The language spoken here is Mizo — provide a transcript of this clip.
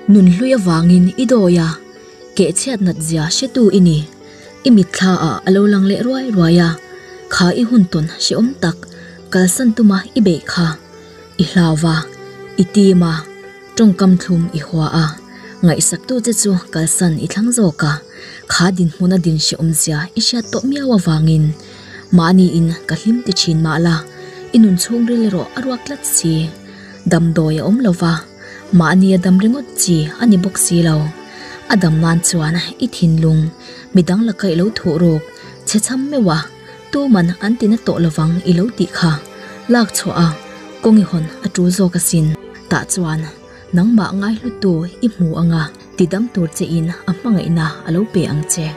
Nun hlui avangin i dawi a, kehchhiat nat zia hretu i ni. I mitthla ah a lo lang leh ruai ruai a, kha i hun tawn hrehawm tak kalsan tuma i beih kha. I hlau va, i tim a, tawngkam thlum i hua a, ngaihsaktu che chu kalsan i thlang zawk a, kha dinhmuna din hrehawm zia i hriat tawh miau avangin mahni in ka hlim ti thin mah la, i nun chhungril erawh a ruak tlat si. Damdawi a awm lo va, mahni a dam ringawt chi a ni bawk si lo. A dam nan chuan i thinlung, midang laka i lo thuh ruk, chhe cham meuh a, Tuman an tina tawh lovang i lo tih kha lak chhuah a kawng i hawn a tul zawk asin. Tah chuan nangmah ngaihlutu i hmu anga tidam tur che in a hmangaihna a lo pe ang che.